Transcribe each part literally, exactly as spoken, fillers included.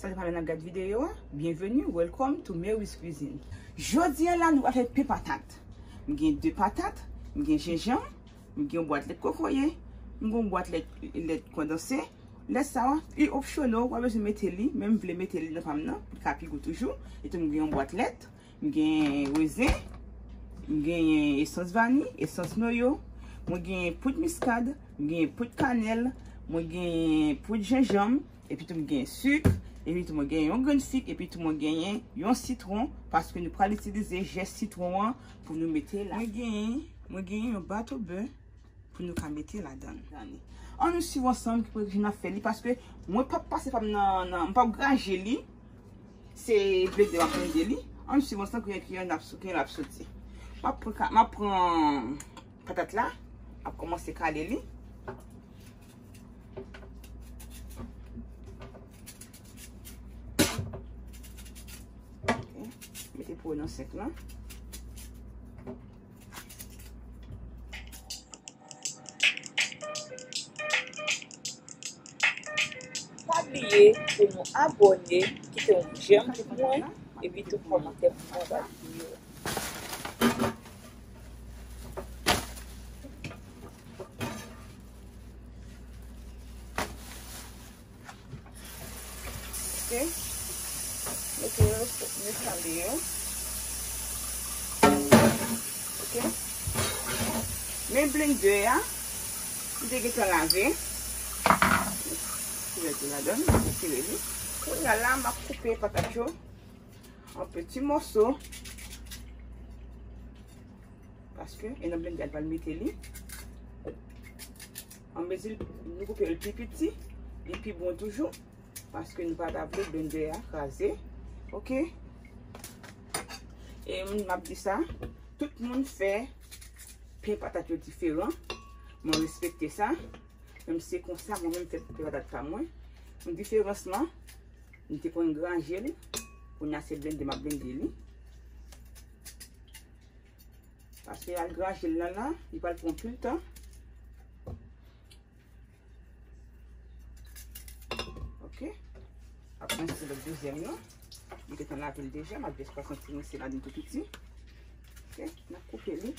Sa se premye n ap gad videyo a, byenveni, welcome to Mary's Cuisine. Jodi a la, nou pral fè pen patat. M gen de patat, m gen jenjanm, m gen yon bwat lèt kokoye, m gen yon bwat lèt, lèt kondanse. Lèt sa a, li optional, ou pa bezwen mete li, men m vle mete li nan pa m nan, pou l ka pi gou toujou. Epi m gen yon bwat lèt, m gen rezen, m gen esans vani, esans noyo, mwen gen poud miskad, m gen poud kanèl, mwen gen poud jenjanm, epi tou m gen sik, epi tou mwen gen yon grenn fig, epi tou mwen genyen yon sitwon, paske nou pral itilize jès sitwon an pou nou mete la. Mwen genyen, mwen genyen yon bato bè pou nou ka mete ladan. Ann nou swiv ansanm ki pwojè n ap fè li, paske mwen p ap pase pa m nan, nan, m p ap graje li. Se blende m ap blende li. Ann nou swiv ansanm ki, ki n ap, ki n ap soti. M ap pran ka-, m ap pran patat la, m ap kòmanse kale li. Ok. Mete po nan sink lan. Pa bliye pou nou abòne, kite yon jèm pou mwen, epi tou kòmantè pou mwen anba videyo a. Ok. Mete yo, mete kale yo. Ok. Men blender a, m te gentan lave. Kouvèti ladan, retire li. Kounye a la, m ap koupe patat yo an peti mòso. Paske, e nan blender a, m pral mete li. An mezi nou koupe l pi piti, li pi bon toujou. Paske nou pa ta vle blender a kraze. Ok? E m ap di sa, tout moun fè pen patat yo diferan. Mwen respekte sa. Menm se konsa, mwen menm fè pen patat pa mwen. Yon diferans lan, m te konn graje li. Kounye a se blende m ap blende li. Paske al graje l lan la, li pral pran anpil tan. Ok. Ap rinse lòt dezyèm nan. Li gentan lave l deja, m ap jis pase yon ti rinse ladan tou piti. Ok, n ap koupe li.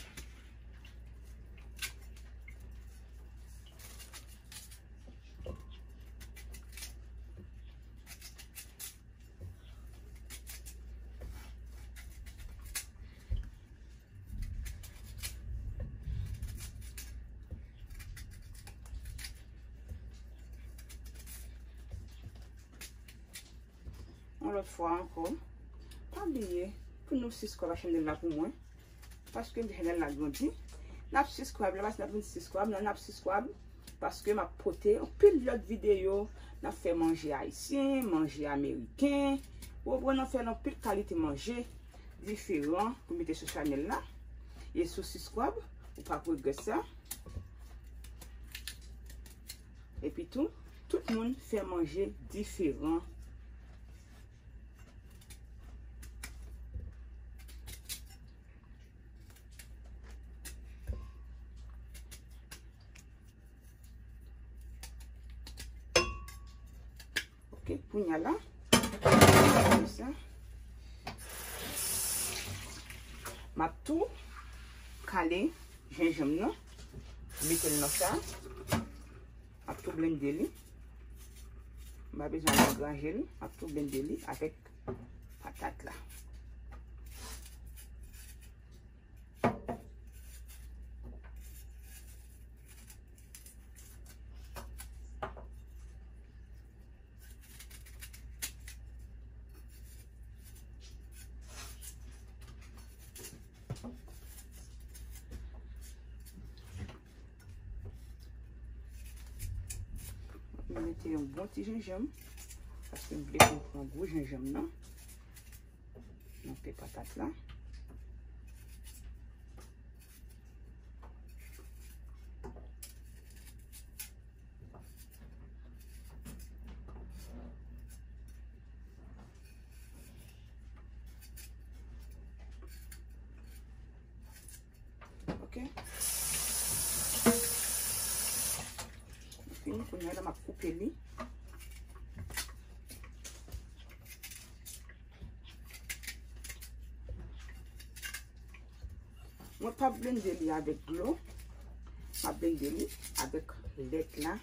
Yon lòt fwa ankò, pa bliye pou nou subscribe a chanèl la pou mwen. Paske chanèl la grandi. N ap subscribe la, paske n ap vin subscribe, n ap subscribe. Paske m ap pote anpil lòt videyo. N ap fè manje ayisyen, manje ameriken. Ou konprann, n ap fè anpil kalite manje diferan pou mete sou chanèl la. E si w subscribe, ou p ap regrèt sa. Epi tou, tout moun fè manje diferan. Ok, kounye a la, sa, m ap tou kale jenjanm nan, mete l nan sa, m ap tou blende li. M pa bezwen al graje li, m ap tou blende li avèk patat la. Mwen mete yon bon ti jenjanm, paske m vle pou m pran gou jenjanm nan. Nan pen patat la. Ok. Fini, kounye a la, m ap koupe li. Mwen p ap blende li avèk dlo. M ap blende li avèk lèt la.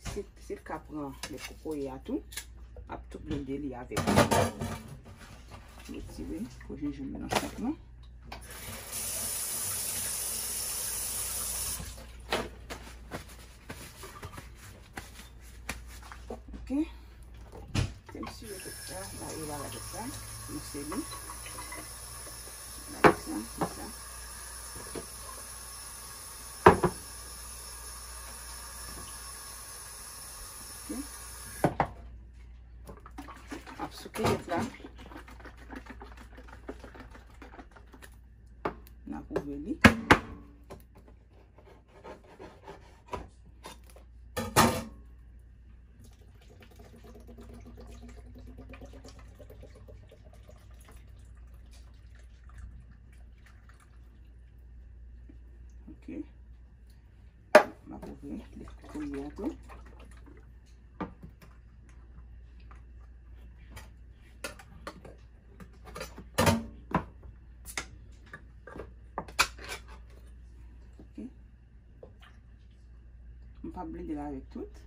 Si, si l ka pran lèt kokoye a tou, m ap tou blende li avèk. Retire po jenjanm nan chak lan. Ok. Se m sire tout sa, la e la la tout sa. Nou seli. Lage sa, sa. Ok. Ap souke lèt la. N a kouvri li. Ok. M ap ouvri lèt kokoye a tou. Ok. M p ap blende l avèk tout,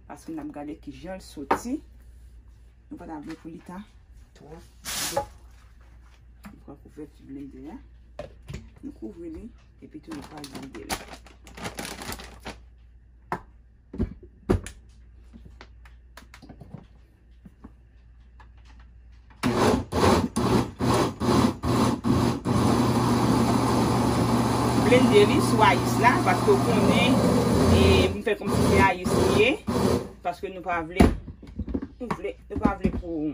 paske n ap gade kijan l soti. Nou pa ta vle pou li ta twò. Nou pran kouvèti blende a, nou kouvri li, epi tou nou pral blende l. Blende li sou ayis la, paske w konnen, e, m fè kòmsi se ayis li ye, paske nou pa vle, nou vle, nou pa vle pou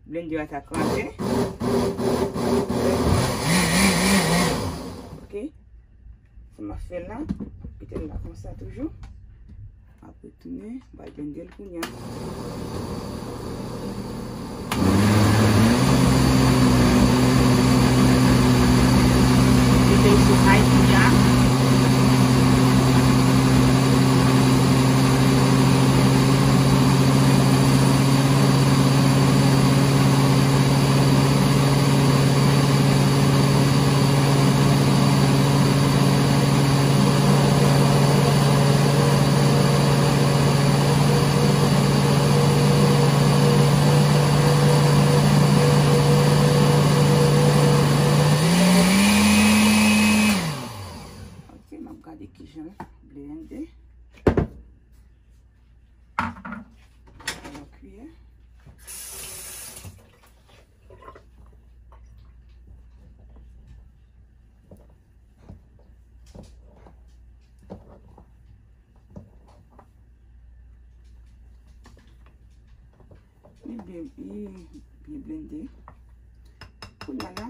blende a ta kraze. Ok. Sa m ap fè la, kite l la konsa toujou. M ap retounen, m pral blende l kounye a. Kite l sou high kounye a. Ok, m ap gade kijan blende. Yon kiyè. Li byen, li byen blende. Kounye a la,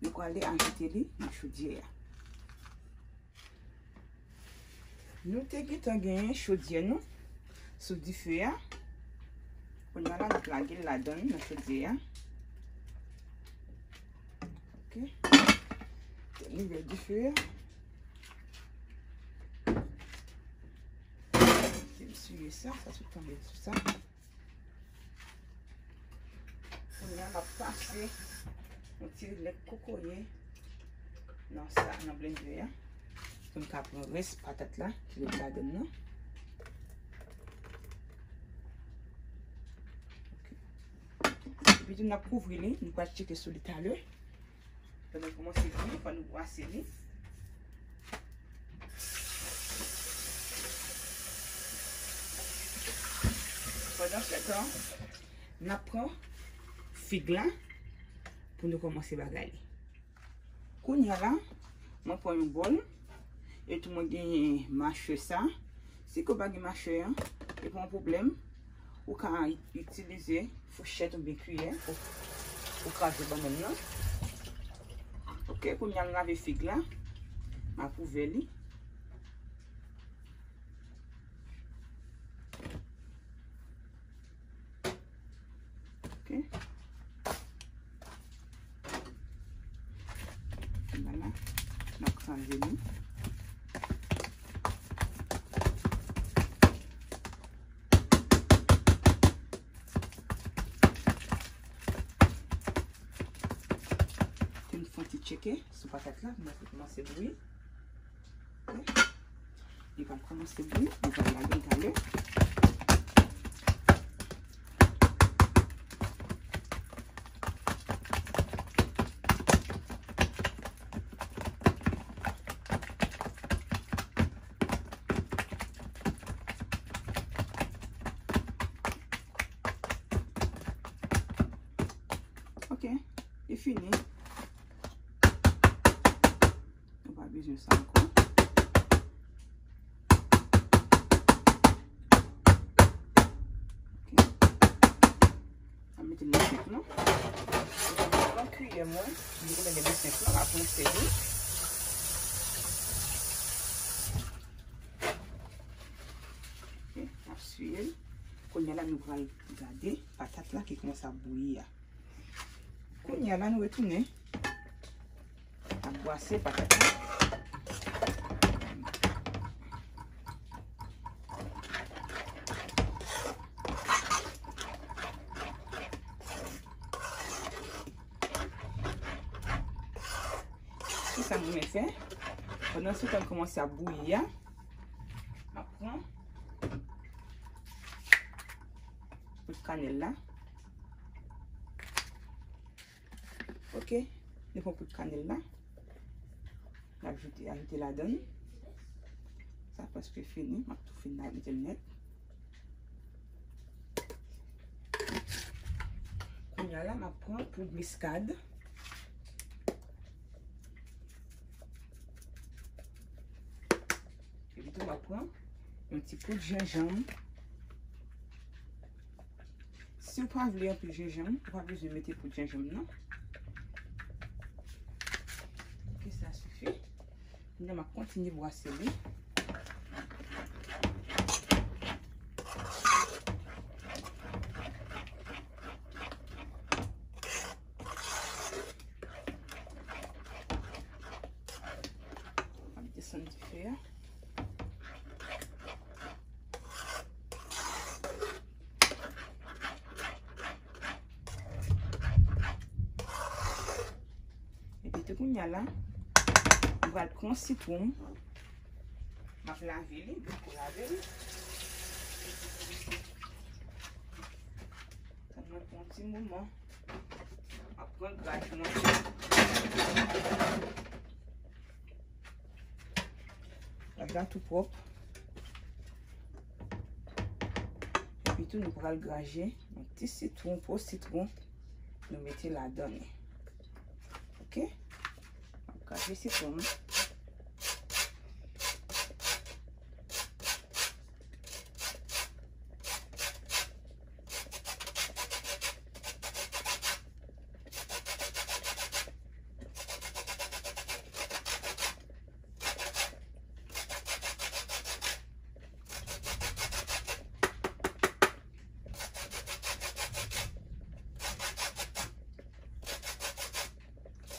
nou prale ajoute li nan chodyè a. Nou te gentan genyen chodyè nou sou dife a. Kounye a la, n ap lage l ladan l nan chodyè a. Ok. Limyè dife a. Te m siye sa, sa sot tonbe sou sa. Kounye a, m ap pase yon ti lèt kokoye nan sa, nan blende a. Pou m ka pran rès patat la ki ret ladan l nan. Ok. Epi tou, n ap kouvri li, nou pral tcheke sou li talè. Pandan l kòmanse bouyi, fò nou brase li. Pandan se tan, n ap pran fig la pou nou kòmanse bagay li. Kounye a la, mwen pran yon bòl. E tou mwen genyen machè sa. Si ke w pa gen machè an, li pa yon pwoblèm. Ou ka itilize fouchèt oubyen kiyè pou, pou kraze bannann nan. Ok, kounye a m lave fig la. M ap ouvè li. Ok. Vwala. N ap kraze li. Te m fè yon ti Tcheke sou patat la, kòmanse, kòmanse bouyi. Ok. Li pral kòmanse bouyi, nou pral lage l talè. Ok, li fini. Nou pa bezwen sa ankò. Ok. N ap mete nan senk lan. Pran kiyè mwen, m te mete nan senk lan, apre m sèvi. Ok, n ap siye l. Kounye a la, nou pral gade patat la ki kòmanse ap bouyi a. Kounye a la, nou retounen. N ap bwase patat la. Se sa m renmen fè. Pandan se tan l kòmanse ap bouyi a, m ap pran poud kanèl la. Ok, nou pran poud kanèl la. N ap ajoute, ajoute ladan l. Sa prèske fini, m ap tou fin ajoute l nèt. Kounye a la, m ap pran poud miskad. Epi tou, m ap pran yon ti poud jenjanm. Si w pa vle anpil jenjanm, ou pa bezwen mete poud jenjanm nan. Ok, sa sifi. Kounye a m ap kontinye bwase li. M ap desann dife a. Epi tou kounye a la, m pral pran sitwon m. M ap lave li, m poko lave li. Tann mwen pran yon ti moman. M ap pran graj mwen. Graj la tou pwòp. Epi tou, nou pral graje yon ti sitwon, po sitwon, nou mete ladan li. Ok? M ap graje sitwon m.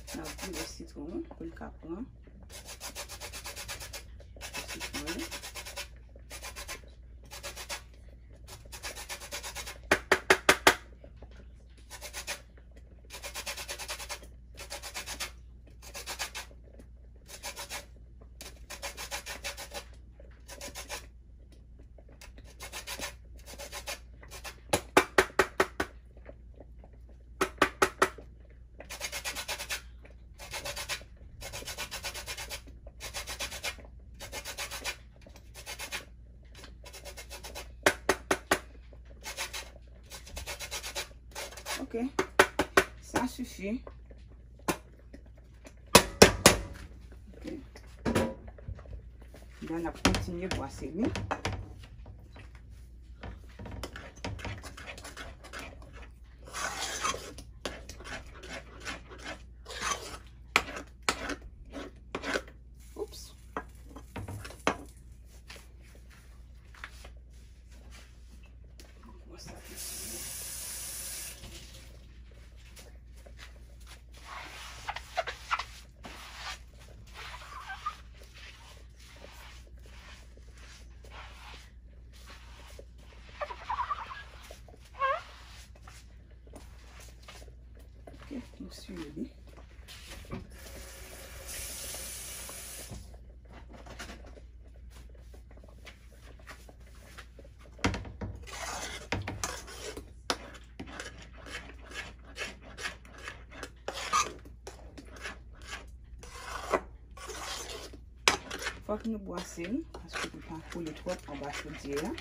N ap boule sitwon pou l ka pran sitwon. Ok. Sa sifi. Ok. La, n ap kontinye bwase li. Oups. Ok, nou siye li. Fòk nou bwase l, paske pou l pa kole twòp anba chodyè a.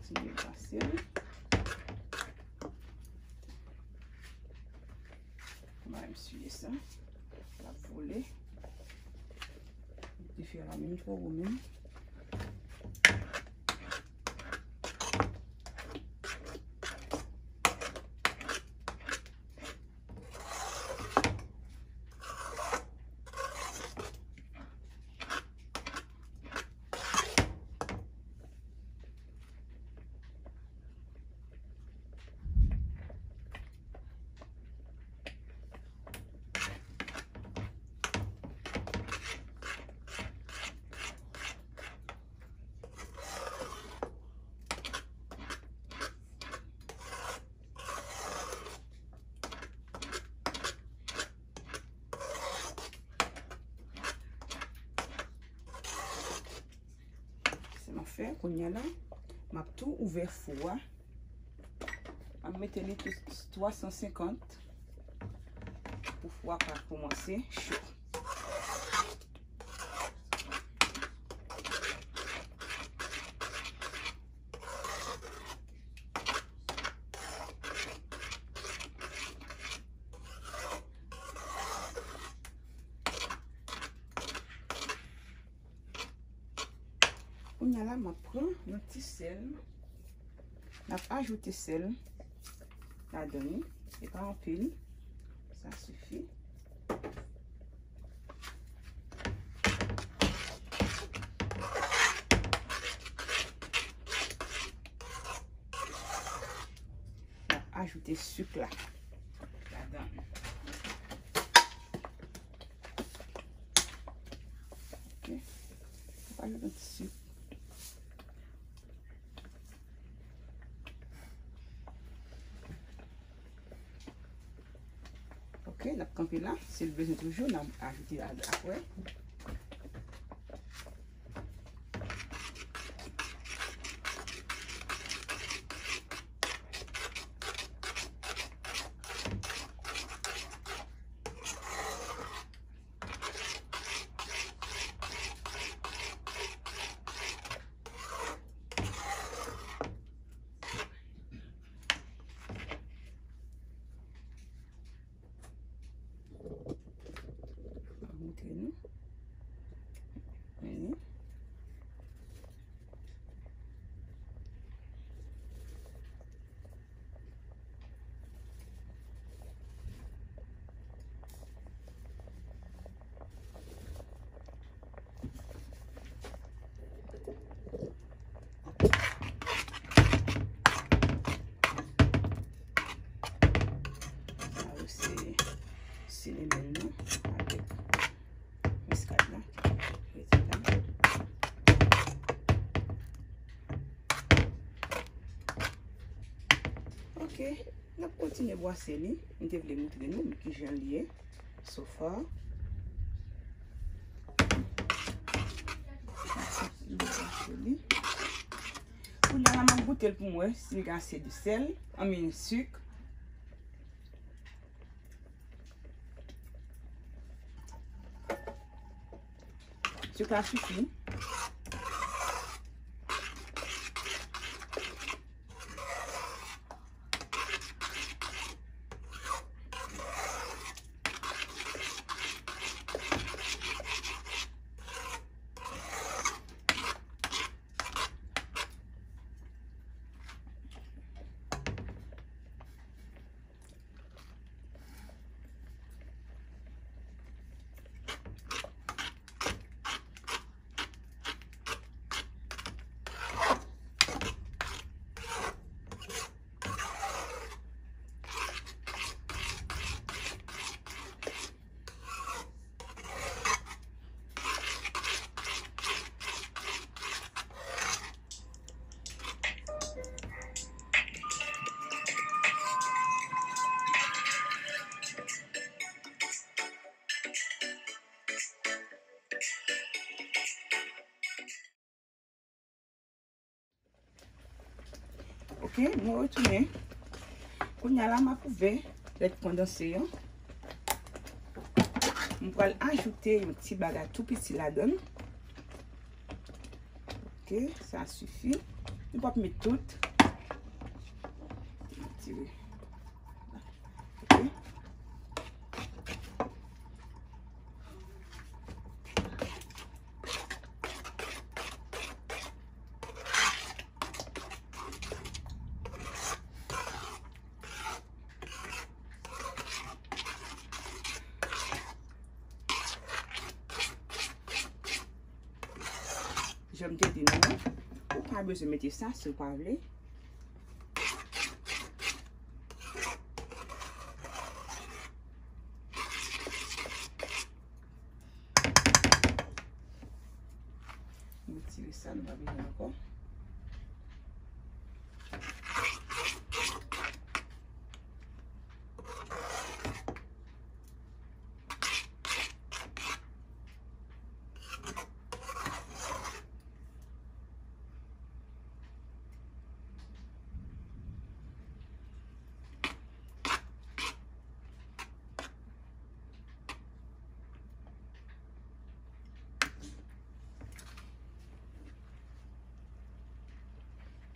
Kontinye pase l. Mwen menm siye sa. L ap boule. Dife a pa menm twò wo menm. Sa m ap fè kounye a la, m ap tou ouvè fou a. M ap mete li tou twa san senkant pou fou a ka kòmanse cho. Kounye a la, m ap pran yon ti sèl. N ap ajoute sèl ladan li. E pa anpil. Sa sifi. N ap ajoute sik la ladan. Ok. N ap ajoute yon ti sik. Ok, n ap kanpe la. Si l bezwen toujou, n ap ajoute a-, apre. Mwen montre nou. Vini. Sa yo se sinamòn nan avèk miskad la. Rete la. Ok, n ap kontinye bwase li. M te vle montre nou kijan li ye. So far. Kounye a la, m ap goute l pou m wè si l gen ase de sèl, I mean, sik. Sik la sifi. Ok, nou retounen. Kounye a la, m ap ouvè lèt kondanse an. M pral ajoute yon ti bagay tou piti ladan l. Ok, sa sifi. Nou p ap met tout. Tire. Ok. Jan m te di nou an, ou pa bezwen mete sa si w pa vle. Retire sa, nou pa bezwen ankò.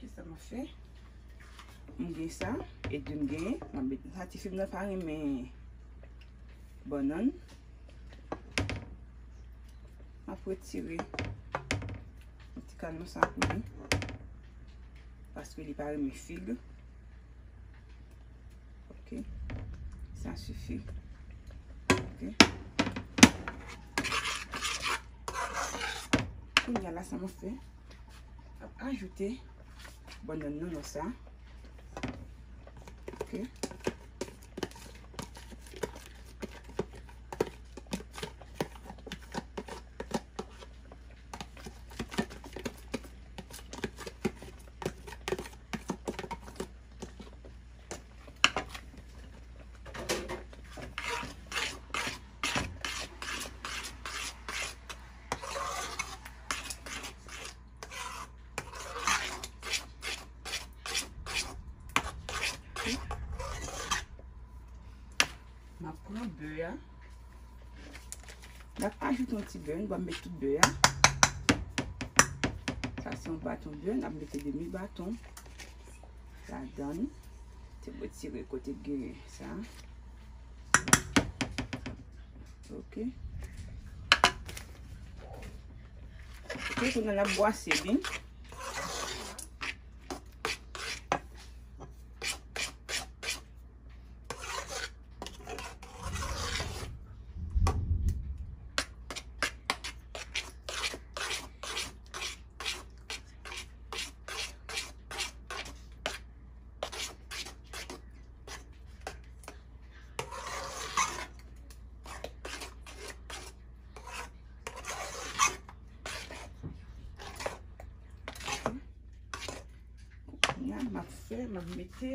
Kisa m ap fè? M gen sa, e di m gen, m ap met sa. Tifi m nan pa renmen bannann. M ap retire yon ti kanyon sa pou li. Paske li pa renmen fig. Ok. Sa sifi. Ok. Kounye a la, sa m ap fè? M ap ajoute bannann nan nan sa. Ok. M ap pran bè a. M ap ajoute yon ti bè, m pa met tout bè a. Sa se yon baton bè, n ap mete demi baton ladan l. Te retire kote k gen sa. Ok. Ok, kounye a n ap bwase li. Kounye a, m ap fè, m ap mete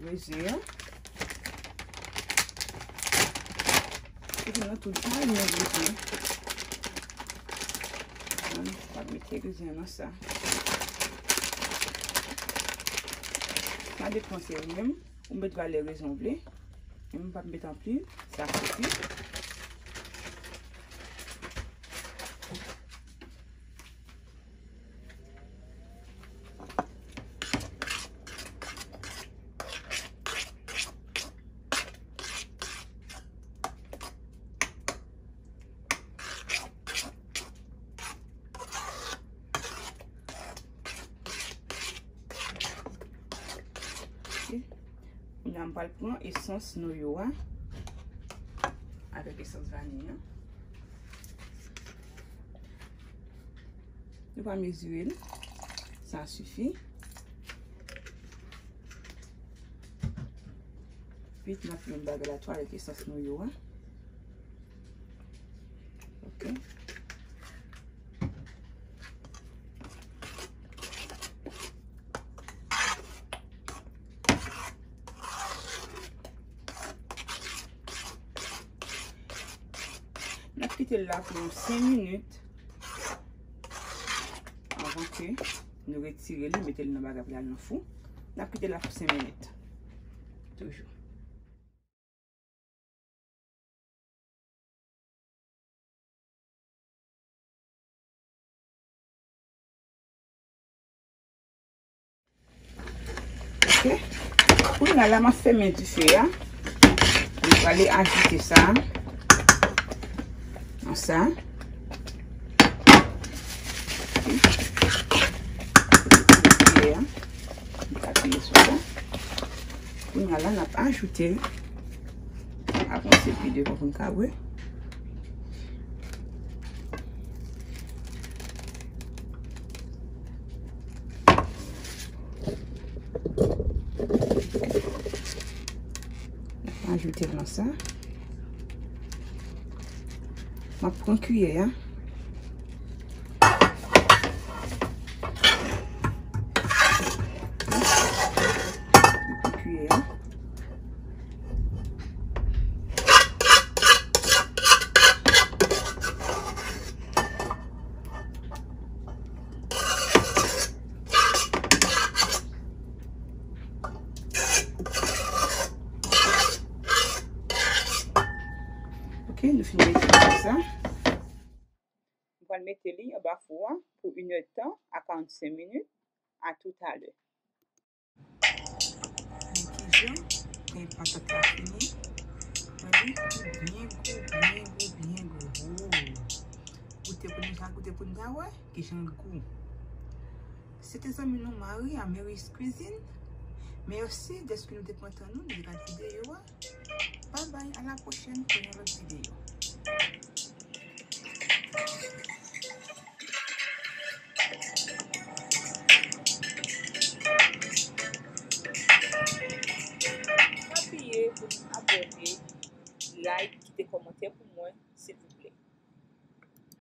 rezen an. Epi nan tou, li pa renmen rezen. Bon, m ap mete rezen nan sa. Sa depann se ou menm. Ou met valè rezen w vle. Men m p ap met anpil. Sa sifi. Ok. Kounye a, m pral pran esans noyo a avèk esans vaniy an. Nou pa mezire l. Sa sifi. Epi, n ap fè yon bagay la tou avèk esans noyo a. Ok. N ap kite l la pou yon senk minit anvan ke Nou retire li, mete l nan bagay pou l al nan fou. N ap kite l la pou senk minit. Toujou. Ok. Kounye a la, m ap fèmen dife a. M prale ajoute sa. Nan sa. Ok. Dife a. M ka apiye sou sa. Kounye a la, n ap ajoute. Avanse pi devan pou n ka wè. Ajoute nan sa. M ap pran kiyè a. Kiyè a. Ok, nou fin mete tout sa. Nou pral mete li anba fou a pou inèdtan a karannsenk minit. A toutalè. Men kijan, men patat la fini. Gade, li byen gou, byen gou, byen gou. Goute pou nou ta goute pou nou ta wè kijan l gou. Se te zanmi nou Marie a Mary's Cuisine. Mèsi dèske nou te pran tan nou, nou te gade videyo a. Bye bye, à la prochaine pour yon lòt videyo. Pa bliye pou nou abòne, like, kite kòmantè pou